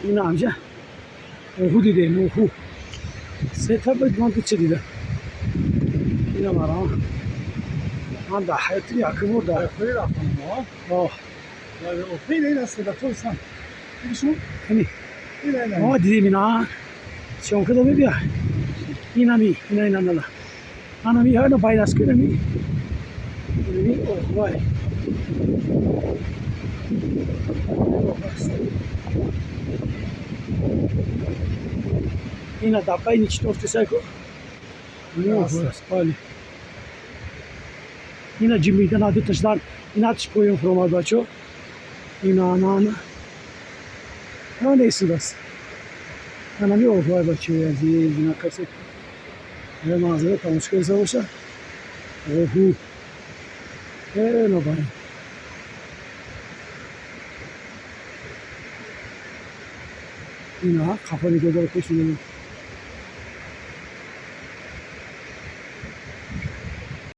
Ина амҷа оҳу дидем, оҳу. Сета буд, ман дуча дидам. Ина марам. Ман дар ҳаёти якум бор дар дидем ина. Съёмка да мебия. Инами, ина ина ина. Анами ина байрас ку инами. Инами оҳувай. Ина дар байни читофтесай ку. Спали. Ина ҷимида на дуташ дар ина тиш поён фуромад, бачо. Ина ана ана. Ана истудаст. Анами оҳувай, бачаи азиз, ина касе манзара тамошо карда боша. Оҳу. Нобайн. Ина қафо нигоҳ дора, пеш нигоҳ.